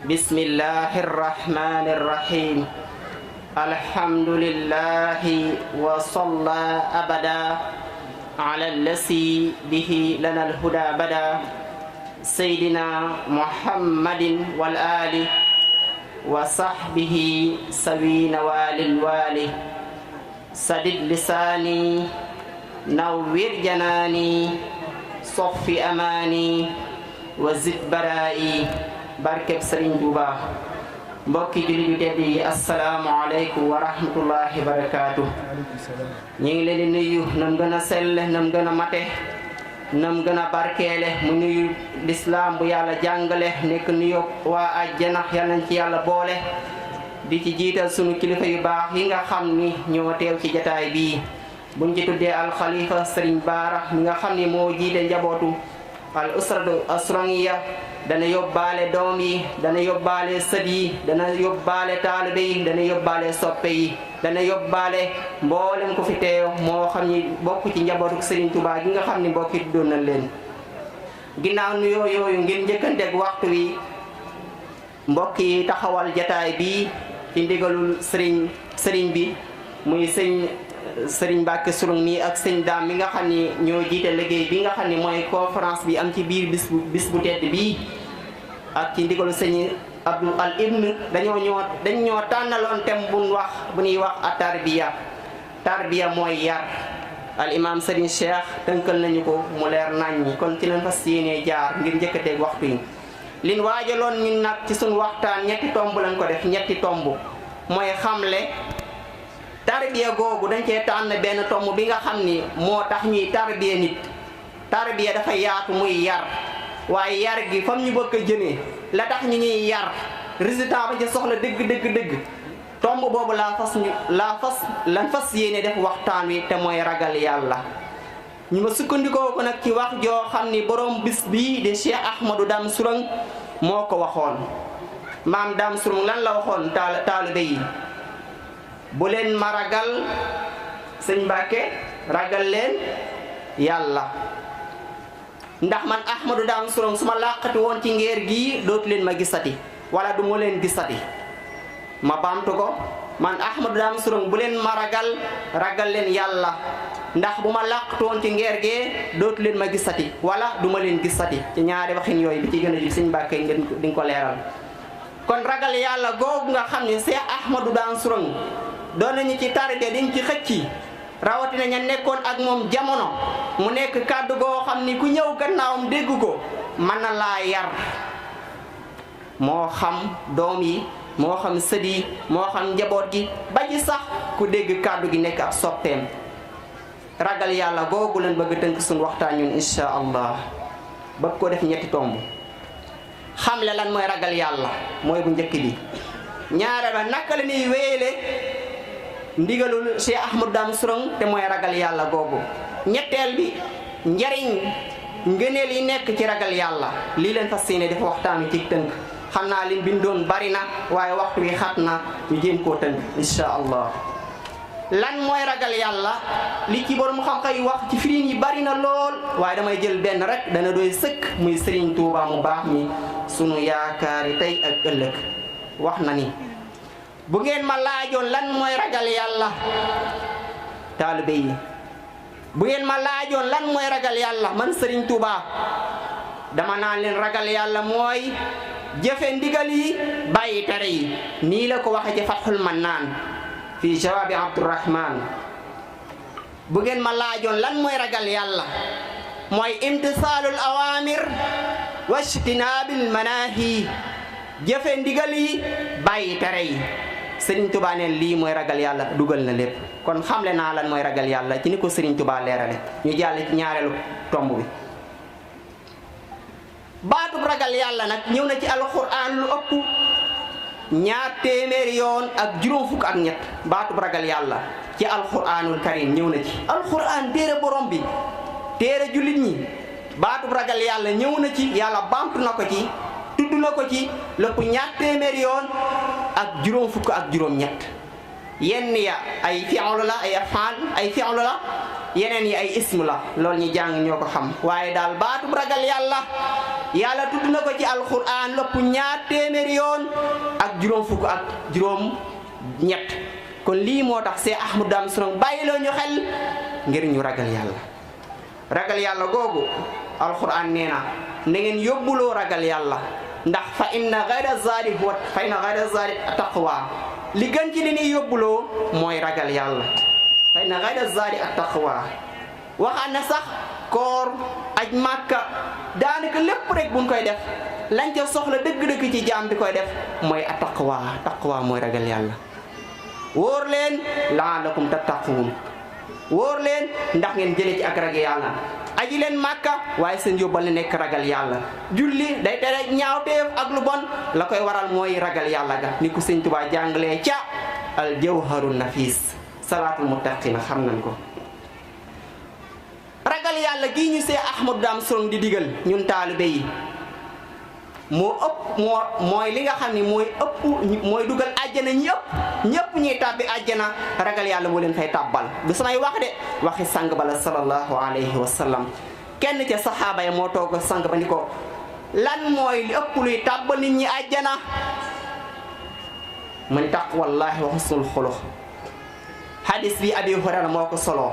بسم الله الرحمن الرحيم الحمد لله وصلى أبدا على الذي به لنا الهدى بدا سيدنا محمد والآل وصحبه سوين والي سدد لساني نور جناني صف أماني وزد برائي barkeb Sëriñ Tuuba mbokki jullit yu tedd yi asalaamaaleykum wa rahmatullahi wa barakaatu. ñu ngi leen di nuyu nam gën a selle nam gën a mate nam gën a barkeele mu nuyu lislaam bu yàlla jàngale nekk nuyu waa àjjana yàlla nañ ci yàlla boole di ci jiital sunu kilifa yu baax yi nga xam ni ñoo teew ci jataay bii buñ ci tuddee alxalifa Sëriñ Baara mi nga xam ni moo jiite njabootu al usratu asraniya dana yóbbaale doom yi dana yóbbaale sët yi dana yóbbaale taalibe yi dana yóbbaale soppe yi dana yóbbaale mboolem ko fi teew moo xam ni bokk ci njabootu Serigne Touba gi nga xam ni mbokk yi doon na leen. ginnaaw nuyoo yooyu ngir njëkkanteeg waxtu wi mbokk yi taxawal jataay bi ci ndigalul Serigne bi muy Sëriñ Mbàkke Surung mi ak sëñ Daam mi nga xam ni ñoo jiite liggéey bi nga xam ni mooy conférence bi am ci biir bis bu tedd bii ak ci ndigalu sëñ Abdou Al Ibn dañ ñoo tànnaloon thème bu ñuy wax a tarbiya mooy yar al imam Sëriñ Cheikh tënkal nañu ko mu leer naññi kon ci leen fas yéenee jaar ngir njëkkateeg waxtu yi liñ waajaloon ñun nag ci suñ waxtaan ñetti tomb lañ ko def ñetti tomb mooy xamle tarbiya googu dañ cee tànn benn tomb bi nga xam ni moo tax ñuy tarbiya nit tarbiya dafa yaatu muy yar waaye yar gi fam ñu bëgg a jëmee la tax ñu ñuy yar résultat ba ci soxla dëgg tomb boobu lan fas yéene def waxtaan wi te mooy ragal yàlla ñu ma sukkandikoo ko nag ci wax joo xam ni borom bis bii de Cheikh Ahmadou Dame Sourang moo ko waxoon maam Dame Sourang lan la waxoon taalibe yi bu leen ma ragal sëñ Mbàkke ragal leen yàlla ndax man Ahmadou Dame Sourang su ma làqati woon ci ngeer gii dootu leen ma gisati wala du ma leen gisati ma baamtu ko man Ahmadou Dame Sourang bu leen ma ragal leen yàlla ndax bu ma làqati woon ci ngeer gee dootu leen ma gisati wala du ma leen gisati ci ñaari waxin yooyu bi ci gën a jub sëñ Mbàkke di nga ko leeral kon ragal yàlla googu nga xam ne Cheikh Ahmadou Dame Sourang doon nañu ci tarbiya diñ ci xëcc rawatina ña nekkoon ak moom jamono mu nekk kàddu goo xam ni ku ñëw gannaawam dégg ko mën na laa yar moo xam doom yi moo xam sët yi moo xam njaboot gi ba ci sax ku dégg kàddu gi nekk ab soppeem ragal yàlla googu leen bëgg tënk suñu waxtaan ñun insha allah bëgg ko def ñetti tomb xamle lan mooy ragal yàlla mooy bu njëkk bi ñaare ba naka la ñuy wéyale ndigalul Cheikh Ahmadou Dame Sourang te mooy ragal yàlla googu ñetteel bi njariñ ngëneel yi nekk ci ragal yàlla lii leen fas yéene dafa waxtaan wi ci tënk xam naa liñ bindoon bari na waaye waxtu wi xat na ñu jéem koo tënk insha allah lan mooy ragal yàlla li ci borom xam-xam yi wax ci firin yi bari na lool waaye damay jël benn rek dana doy sëkk muy Sëriñ Tuuba mu baax mi sunu yaakaari tey ak ëllëg wax na ni bu ngeen ma laajoon lan mooy ragal yàlla taalibe yi bu ngeen ma laajoon lan mooy ragal yàlla man Sëriñ Tuuba dama naan leen ragal yàlla mooy jëfe ndigal yi bàyyi tere yi nii la ko waxe ci Fathul Mannaan fi jawaabi Abdurrahman bu ngeen ma laajoon lan mooy ragal yàlla mooy imtisaalul awaamir wa ijtinaabil manaahi jëfe ndigal yi bàyyi tere yi Sëriñ Tuubaa neen lii mooy ragal yàlla dugal na lépp kon xamle naa lan mooy ragal yàlla ci ni ko Sëriñ Tuubaa leerale ñu jàll ci ñaareelu tomb bi baatub ragal yàlla nag ñëw na ci alxuraan lu ëpp 200 yoon ak juróom fukk ak ñett baatub ragal yàlla ci alxuraanul karim ñëw na ci alxuraan téere borom bi téere jullit ñi baatub ragal yàlla ñëw na ci yàlla baamtu na ko ci tudd na ko ci lépp 200 yoon ak juróom fukk ak juróom ñett yenn ya ay fi'lu la ay af'al ay fi'lu la yeneen yi ay ismu la loolu ñi jàng ñoo ko xam waaye daal baatu ragal yàlla tudd na ko ci alquran lépp 2 téeméeri yoon ak juróom fukk ak juróom ñett kon lii moo tax Cheikh Ahmadou Dame Sourang bàyyiloo ñu xel ngir ñu ragal yàlla googu alquran nee na ngeen yóbbuloo ragal yàlla ndax fa inna ghayra zaadi taqwa li gën ci li ñuy yóbbuloo mooy ragal yàlla fa inna ghayra zaadi taqwa waxaan na sax koor aj màkka daanaka lépp rek buñ koy def lañ ca soxla dëgg-dëgg ci jaam bi koy def mooy taqwa mooy ragal yàlla wóor leen la'allakum tattaquun wóor leen ndax ngeen jëlee ci ak ragal yàlla aji leen màkka waaye seen yóbbal nekk ragal yàlla julli day tere ñaawteef ak lu bon la koy waral mooy ragal yàlla ga ni ko Sëñ Tuubaa jàngalee ca al jawharun nafis salaatul muttaqina xam nañ ko ragal yàlla gii ñu Cheikh Ahmadou Dame Sourang di digal ñun taalibe yi mooy li nga xam ne mooy dugal àjjana ñëpp ñuy tàbbi àjjana ragal yàlla moo leen fay tàbbal du samay wax de waxi sang bala sallallahu alayhi wa sallam kenn ca saxaaba ya moo toog sang ba ni ko lan mooy li ëpp luy tàbbal nit ñi àjjana man taqwallahi wa husnul xuluq hadis bi Abi Hurayra moo ko solo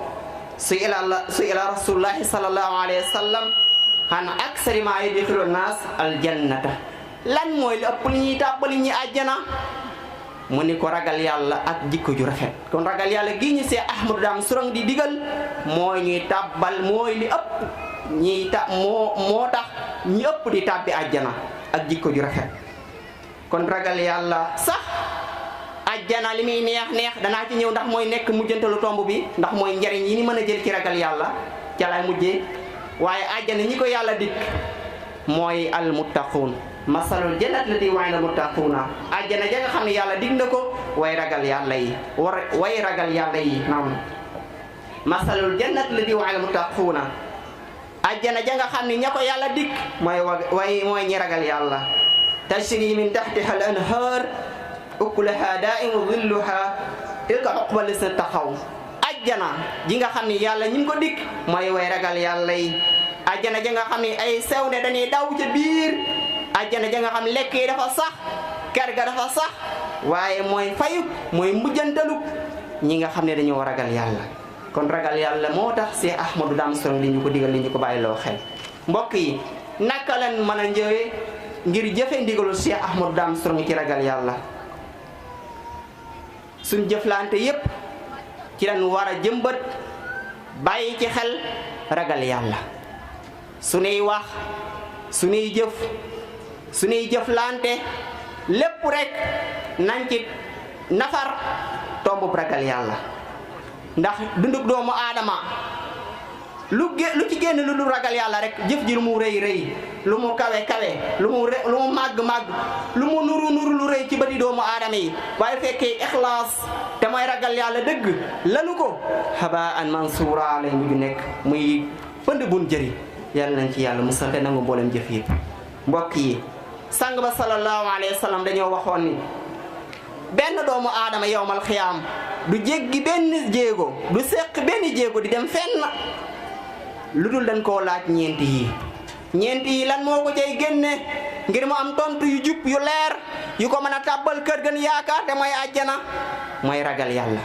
su ila rasulullahi sallallahu alayhi wa sallam han aksari ma yudxilu naas aljannata lan mooy li ëpp li ñuy tàbbali ñi àjjana mu ni ko ragal yàlla ak jikko ju rafet kon ragal yàlla gi ñu Cheikh Ahmadou Dame Sourang di digal mooy ñuy tàbbal mooy li ëpp moo tax ñi ëpp di tàbbi àjjana ak jikko ju rafet kon ragal yàlla sax àjjana li muy neex danaa ci ñëw ndax mooy nekk mujjantalu tomb bi ndax mooy njariñ yi ni mën a jël ci ragal yàlla ca lay mujjee waaye àjjana ñi ko yàlla dikk mooy almuttaquun masalul jannat lati wa'ida almuttaquuna àjjana ja nga xam ne yàlla dig na ko way ragal yàlla yi naam masalul jannat lati wa'ida almuttaquuna àjjana ja nga xam ne ña ko yàlla dikk mooy ñi ragal yàlla tajri min tahtiha al anhar ukulaha da'imu dhilluha tilka uqba lasina taqaw ajjana ji nga xam ni yàlla ñi ko dikk mooy way ragal yàlla yi ajjana ja nga xam ni ay sew ne dañuy daw ca biir ajjana ja nga xam lekk yi dafa sax kër ga dafa sax waaye mooy fayu mooy mujjantalu ñi nga xam ne dañoo ragal yàlla kon ragal yàlla moo tax Cheikh Ahmadou Dame Sourang li ñu ko digal li ñu ko bàyyiloo xel mbokk yi naka lañ mën a njëwee ngir jëfe ndigalu Cheikh Ahmadou Dame Sourang ci ragal yàlla suñ jëflante yépp ci lañ war a jëmbat bàyyi ci xel ragal yàlla suñuy wax suñuy jëf suñuy jëflante lépp rek nañ ci nafar tombub ragal yàlla ndax dunduk doomu aadama lu ci génn lu dul ragal yàlla rek jëf ji lu mu rëy lu mu kawe lu mu màgg lu mu nuru lu rëy ci bëti doomu aadama yi waaye fekkee ixlaas te mooy ragal yàlla dëgg lanu ko haba an mansuura lay mujj nekk muy pënd bun jëri yàlla nañ ci yàlla musal te nangu mboolem jëf yi mbokk yi sang ba sallallahu alayhi wa sallam dañoo waxoon ni benn doomu aadama yowmal xiyaam du jéggi benn jéego du seq benn jéego di dem fenn lu dul dañ koo laaj ñeenti yi lan moo ko cay génne ngir mu am tontu yu jub yu leer yu ko mën a tàbbal kër gën yaakaar te mooy àjjana mooy ragal yàlla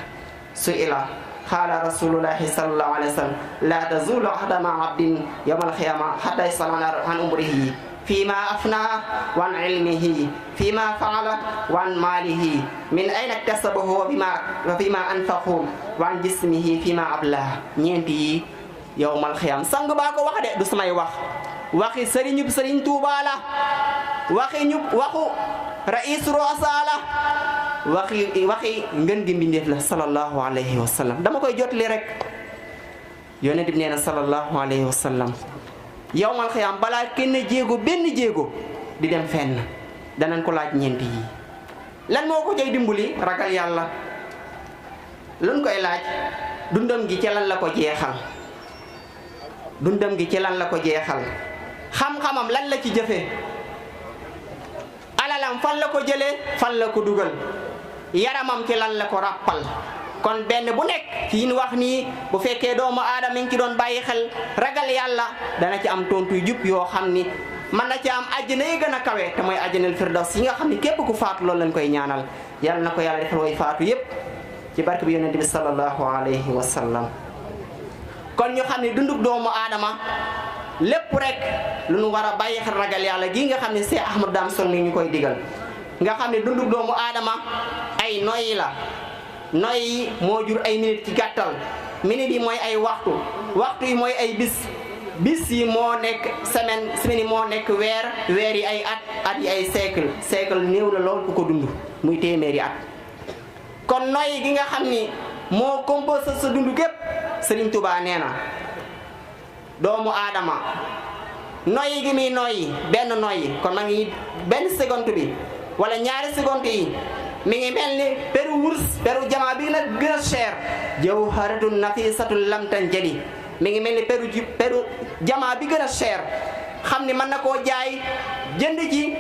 su ila qaala rasulullahi sallallahu alayhi wa sallam la tazulu qadama abdin yawmal qiyama hatta yas'ala an umrihi fima afna wa an ilmihi fima faala wa an maalihi min ayna iktasabahu wa fima anfaqahu wa an jismihi fima ablah ñeenti yi yawmal qiyam sang baa ko wax de du samay wax waxi sëriñ Tuubaa la waxu rais rosa la waxi ngën gi mbindeef la sallallahu alayhi wa sallam dama koy jotli rek yonent bi nee na sallallahu alayhi wa sallam yawmal xiyaam balaa kenn benn jéego di dem fenn danañ ko laaj ñeenti yi lan moo ko jay dimbali ragal yàlla luñ koy laaj dundam gi ci lan la ko jeexal xam-xamam lan la ci jëfe alalam fan la ko jëlee fan la ko dugal yaramam ci lan la ko ràppal kon benn bu nekk ci ñu wax nii bu fekkee doomu aadama mi ngi ci doon bàyyi xel ragal yàlla dana ci am tontu jub yoo xam ni man na ci am àjjana yi gën a kawe te mooy àjjanal firdaws yi nga xam ni képp ku faatu loolu lañ koy ñaanal yàlla na ko yàlla defal way faatu yépp ci barke bi yonent bi sallallahu alayhi wa sallam. kon ñu xam ne dundug doomu aadama lépp rek lu nu war a bàyyi xel ragal yàlla gi nga xam ne Cheikh Ahmadou Dame Sow mi ñu koy digal nga xam ne dundug doomu aadama ay noyyi la noyyi moo jur ay minute ci gàttal minute yi mooy ay waxtu yi mooy ay bis yi moo nekk semaine yi moo nekk weer yi ay at yi ay siècle néew la lool ku ko dund muy téeméeri at. kon noyyi gi nga xam ni moo composé sa dund gépp Serigne Touba nee na doomu aadama noyyi gi muy noyyi benn noyyi kon ma ngi benn seconde bi wala ñaari seconde yi mi ngi mel ni peru wurs peru jamaa bi nag gën a cher jawharatun nafisatul lam tanjali mi ngi mel ni peru jamaa bi gën a cher xam ni mën na koo jaay jënd ci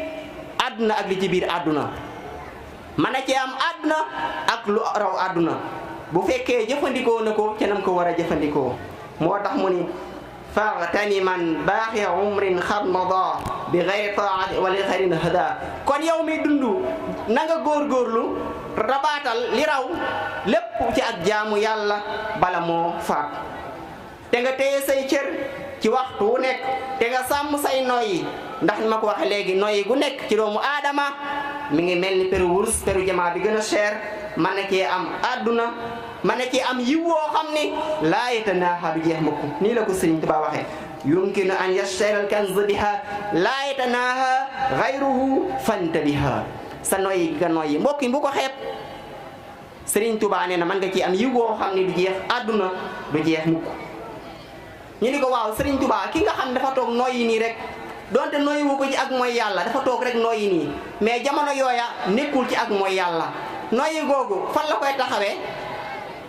àdduna ak li ci biir àdduna mën na ci am àdduna ak lu raw àdduna bu fekkee jëfandikoo na ko ca nam ko war a jëfandikoo moo tax mu ni faxtani man baaxi umrin xad mada bi xayri taati wala xayrin hada kon yow mi dund na nga góorgóorlu rabaatal li raw lépp ci ak jaamu yàlla bala moo faat te nga téye say cër ci waxtu wu nekk te nga sàmm say noyyi ndax ni ma ko waxe léegi noyyi gu nekk ci doomu aadama mi ngi mel ni peru wurs peru jamaa bi gën a cher man na cee am àdduna man na cee am yiw woo xam ni laa yatanaaha du jeex mukk nii la ko Sëriñ Tuubaa waxee yumkinu an yashtara al-kanz biha laa yatanaaha ghayruhu fantabiha sa noyyi nga noyyi mbokk yi bu ko xeeb Sëriñ Tuubaa nee na man nga ci am yiw woo xam ni du jeex àdduna du jeex mukk ñu ni ko waaw Sëriñ Tuubaa ki nga xam ne dafa toog noyyi nii rek donte noyyi wu ko ci ak mooy yàlla dafa toog rek noyyi nii mais jamono yooya nekkul ci ak mooy yàlla noyyi googu fan la koy taxawee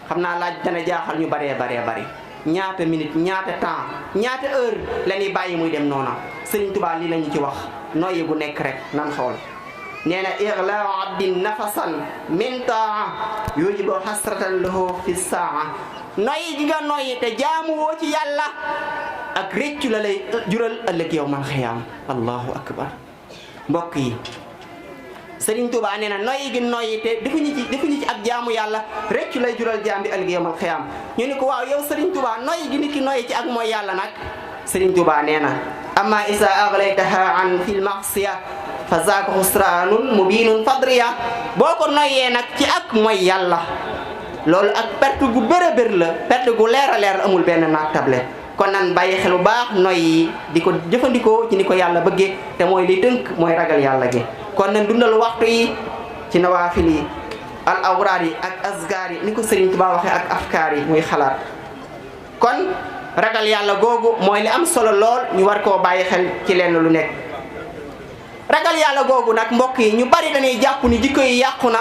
xam naa laaj dana jaaxal ñu bari ñaata minute ñaata temps ñaata heure la ñuy bàyyi muy dem noona Sëriñ Tuubaa lii la ñu ci wax noyyi gu nekk rek nan xool nee na iglaa abdin nafasan min taa yujibu hasratan lahu fi saa noyyi gi nga noyyi te jaamu woo ci yàlla ak réccu la lay jural ëllëg yawmal xiyaam allahu akbar mbokk yi Sëriñ Tuubaa nee na noyyi gi noyyi te defuñu ci ak jaamu yàlla réccu lay jural jaam bi ëllëg yawmal xiyaam ñu ni ko waaw yow Sëriñ Tuubaa noyyi gi nit ki noyyi ci ak mooy yàlla nag Sëriñ Tuubaa nee na amma isa aglaytaha an fil ma'siya fa zaaka xusraanun mubiinun fadriya boo ko noyyee nag ci ak mooy yàlla loolu ak perte gu bërëbër la perte gu leer a leer amul benn naag table kon nan bàyyi xel bu baax noyyi di ko jëfandikoo ci ni ko yàlla bëggee te mooy li tënk mooy ragal yàlla gi kon nan dundal waxtu yi ci nawaafil yi al awraar yi ak azgaar yi ni ko Sëriñ Tuubaa waxee ak afkaar yi muy xalaat kon ragal yàlla googu mooy li am solo lool ñu war koo bàyyi xel ci lenn lu nekk ragal yàlla googu nag mbokk yi ñu bari dañuy jàpp ni jikko yi yàqu na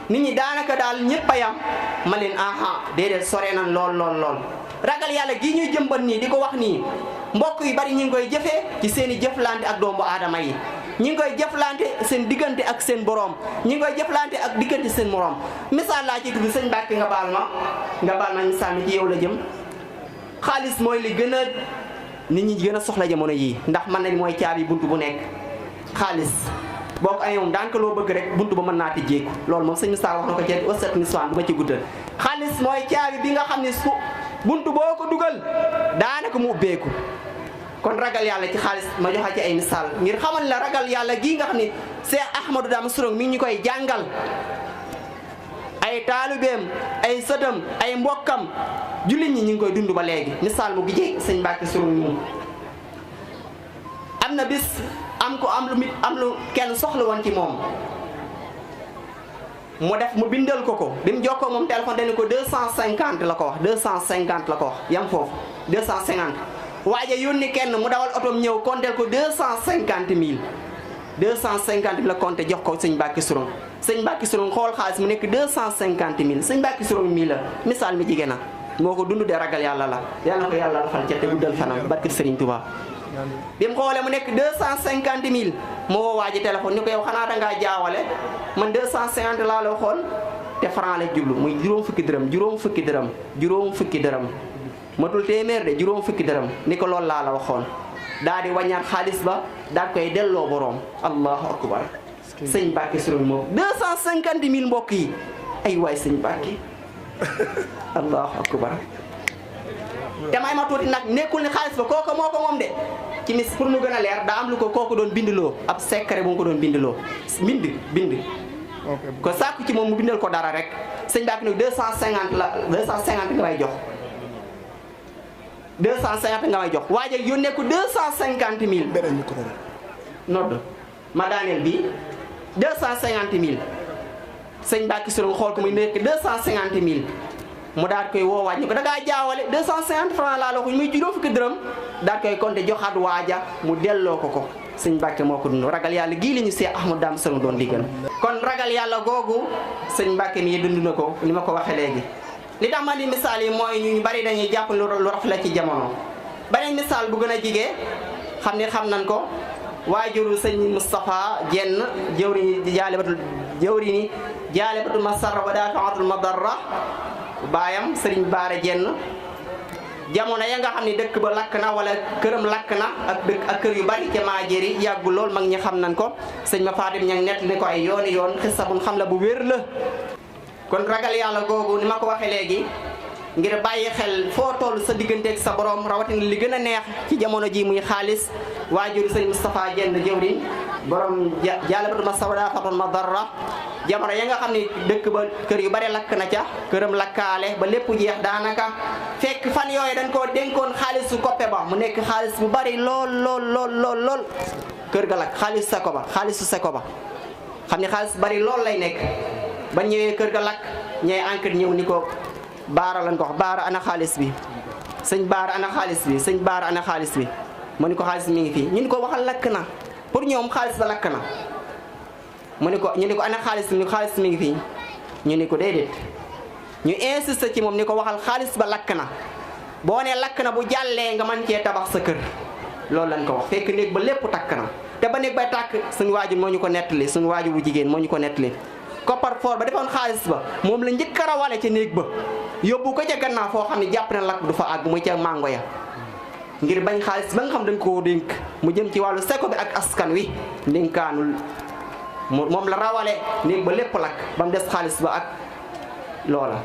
nit ñi daanaka daal ñëpp a yam ma leen aha déedéet sore nan lool ragal yàlla gii ñuy jëmbat nii di ko wax nii mbokk yu bari ñu ngi koy jëfee ci seen i jëflante ak doomu aadama yi ñi ngi koy jëflante seen diggante ak seen borom ñi ngi koy jëflante ak diggante seen morom misaal laa ci tudd sëñ Mbàkke nga baal ma misaal mi ci yow la jëm xaalis mooy li gën a nit ñi gën a soxla jamono yii ndax mën nañ mooy caabi buntu bu nekk xaalis boo ko ayoon daanaka loo bëgg rek buntu ba mën naa tijjeeku loolu moom sëñ Moussa wax na ko ci Oustaz Niswan du ma ci guddal xaalis mooy caabi bi nga xam ne su buntu boo ko dugal daanaka mu ubbeeku kon ragal yàlla ci xaalis ma joxe ci ay misaal ngir xamal la ragal yàlla gii nga xam ne Cheikh Ahmadou Dame Sow mi ngi ñu koy jàngal ay taalibeem ay sëtam ay mbokkam jullit ñi ñu ngi koy dund ba léegi misaal mu gijee sëñ Mbàkke Sow mi am na bis am lu kenn soxla woon ci moom mu bindal ko bi mu jokkoo moom téléphone dañu ko 250 la ko wax 250 la ko wax yam foofu 250 waaye yónni kenn mu dawal otoom ñëw compter ko 250 000 la compter jox ko sëñ Mbàkke Sow sëñ Mbàkke Sow xool xaalis mu nekk 250 000 sëñ Mbàkke Sow mii la misaal mi jigéen na moo ko dund de ragal yàlla la yàlla na ko yàlla defal ca te guddal fanam barke Sëriñ Tuubaa bi mu xoolee mu nekk 250 000 mu woo waa ji téléphone ñu ko yow xanaa dangaa jaawale man 250 laa la waxoon te franc la jublu muy juróom fukki dërëm matul téeméer de juróom fukki dërëm ni ko loolu laa la waxoon daal di wàññaat xaalis ba daal koy delloo boroom allahu akbar sëñ Mbàkke Sorong moom 250 000 mbokk yi ay waay sëñ Mbàkke allahu akbar te may ma tuuti nag nekkul ni xaalis ba kooku moo ko moom de ci mis pour mu gën a leer daa am lu ko kooku doon bindloo ab secret bu mu ko doon bindloo bind ko sàkku ci moom mu bindal ko dara rek sëñ Mbàkke nag 250 nga may jox 250 nga may jox waaye yónnee ko 250 000 beneen micro nodd ma daaneel bi 250 000 sëñ Mbàkke Sorong xool ko muy nekk 250 000 mu daal koy woo waaj ni ko da ngaa jaawale 250 francs laa la ko muy juróom fukki dërëm daal koy compter joxaat waaja mu delloo ko sëñ Mbàkke moo ko dund ragal yàlla gii la ñu see Ahmadu Dame Sorong doon diggal kon ragal yàlla googu sëñ Mbàkke mi dund na ko ni ma ko waxee léegi li tax ma di misaal yi mooy ñu bari dañuy jàpp lu raf la ci jamono beneen misaal bu gën a jigee xam nañ ko waajuru sëñ Moustapha Jenn jëwriñi jaalibatul masarra wa daafi'atul madarra baayam sëriñ Baara Jenn jamono ya nga xam ne dëkk ba lakk na wala këram lakk na ak kër yu bari ca Maajeri yàggu lool mag ñi xam nañ ko sëñ ma Fatim ña ngi nett ni ko ay yoon xissa bu xam la bu wér la kon ragal yàlla googu ni ma ko waxee léegi ngir bàyyi xel foo toll sa digganteeg sa borom rawatina li gën a neex ci jamono ji muy xaalis waajur sëñ Moustapha Jenn jëwriñ borom jaalibatu masawda fatul madarra jamono ya nga xam ne dëkk ba kër yu bari lakk na ca këram lakkaale ba lépp jeex daanaka fekk fan yooyu dañ koo dénkoon xaalisu koppe ba mu nekk xaalis bu bari lool kër ga lakk xaalisu seko ba xam ne xaalis bari lool lay nekk ba ñëwee kër ga lakk ñooy enquête ñëw ni ko baara lañ ko wax baara ana xaalis bi sëñ baara ana xaalis bi mu ni ko xaalis mi ngi fii ñu ni ko waxal lakk na pour ñoom xaalis ba lakk na ñu ni ko ana xaalis bi xaalis mi ngi fii ñu ni ko déedéet ñu insisté ci moom ni ko waxal xaalis ba lakk na boo ne lakk na bu jàllee nga mën cee tabax sa kër loolu lañ ko wax fekk néeg ba lépp takk na te ba néeg bay tàkk suñu waajur moo ñu ko nettali suñu waajur bu jigéen moo ñu ko nettali koppar foor ba defoon xaalis ba moom la njëkk a rawale ca néeg ba yóbbu ko ca gannaaw foo xam ne jàpp na lakk du fa àgg muy ca mango ya ngir bañ xaalis ba nga xam dañ koo dénk mu jëm ci wàllu seko bi ak askan wi ndénkaanul moom la rawale néeg ba lépp lakk ba mu des xaalis ba ak loola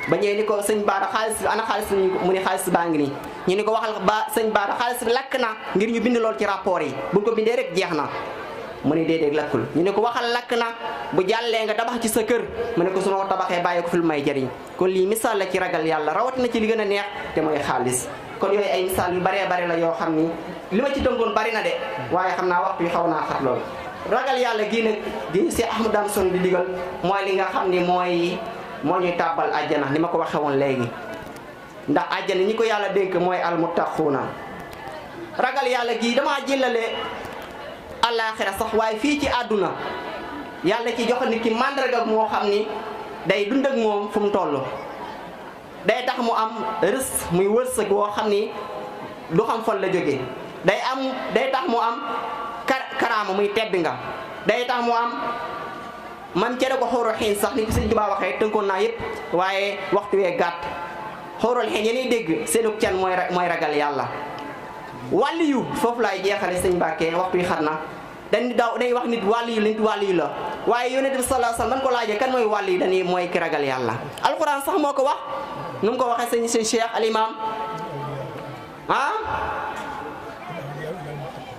ba ñëwee ni ko sëñ Baara xaalis bi ana xaalis bi mu ni xaalis baa ngi nii ñu ni ko waxal sëñ Baara xaalis bi lakk na ngir ñu bind lool ci rapport yi buñ ko bindee rek jeex na mu ni déedéet lakkul ñu ne ko waxal lakk na bu jàllee nga tabax ci sa kër mu ne ko su ma ko tabaxee bàyyi ko fi lu may jariñ kon lii misaal la ci ragal yàlla rawatina ci li gën a neex te mooy xaalis kon yooyu ay misaal yu baree bari la yoo xam ni li ma ci tënkoon bari na de waaye xam naa waxtu yi xaw naa xat lool ragal yàlla gii nag di si Ahmadu Dame Sorong di digal mooy li nga xam ni moo ñuy tàbbal àjjana ni ma ko waxee woon léegi ndax àjjana ñi ko yàlla dénk mooy almuttaquuna ragal yàlla gii damaa jëlale àllaaxira sax waaye fii ci àdduna yàlla ci jox nit ki màndarga moo xam ni day dund ak moom fu mu toll day tax mu am rës muy wërsëg woo xam ni du xam fan la jógee day tax mu am karaama muy tedd nga day tax mu am man cere ko xóorul xiin sax ni ko Sëñ Tuubaa waxee tënkoon naa yëpp waaye waxtu wee gàtt xóorul xiin yéenay dégg seenug can mooy ragal yàlla wàlliyu foofu laay jeexale sëñ Mbàkke waxtu yi xat na dañuy wax nit wàlliyu la waaye yonent bi sallallahu alayhi wasallam man ko laajee kan mooy wàlliyu dañuy mooy ki ragal yàlla alxuraan sax moo ko wax nu mu ko waxee sëñ Cheikh al imam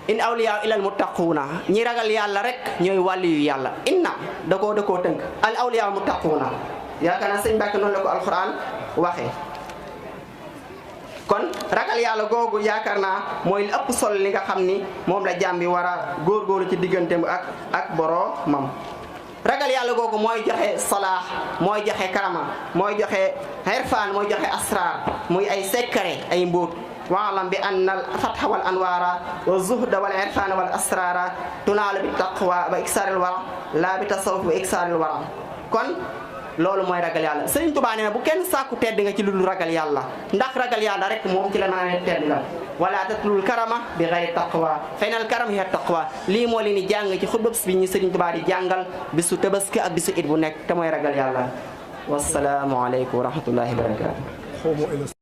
in awliya ilal muttaquuna ñi ragal yàlla rek ñooy wàlliyu yàlla inna da koo tënk al awliya muttaquuna yaakaar naa sëñ Mbàkke noonu la ko alxuraan waxee kon ragal yàlla googu yaakaar naa mooy li ëpp solo li nga xam ni moom la jaam bi war a góorgóorlu ci digganteem ak boroomam ragal yàlla googu mooy joxe salaax mooy joxe karama mooy joxe irfaan mooy joxe asraar muy ay secret ay mbóot waalam bi anna al fatha wal anwaara wa zuhda wal irfana wal asrara tunaalu bi taqwa ba iksaaril wara laa bi tasawuf ba iksaaril wara kon loolu mooy ragal yàlla Sëriñ Tuubaa nee na bu kenn sàkku tedd nga ci lu dul ragal yàlla ndax ragal yàlla rek moom ci la mën a tedd nga wala tatlul karama bi ghayri taqwa faynal karam hiya taqwa lii moo leen di jàng ci xutba bi ñu Sëriñ Tuubaa di jàngal bisu tabaski ak bisu it bu nekk te mooy ragal yàlla wassalaamu aleykum wa rahmatullahi wa barakatuh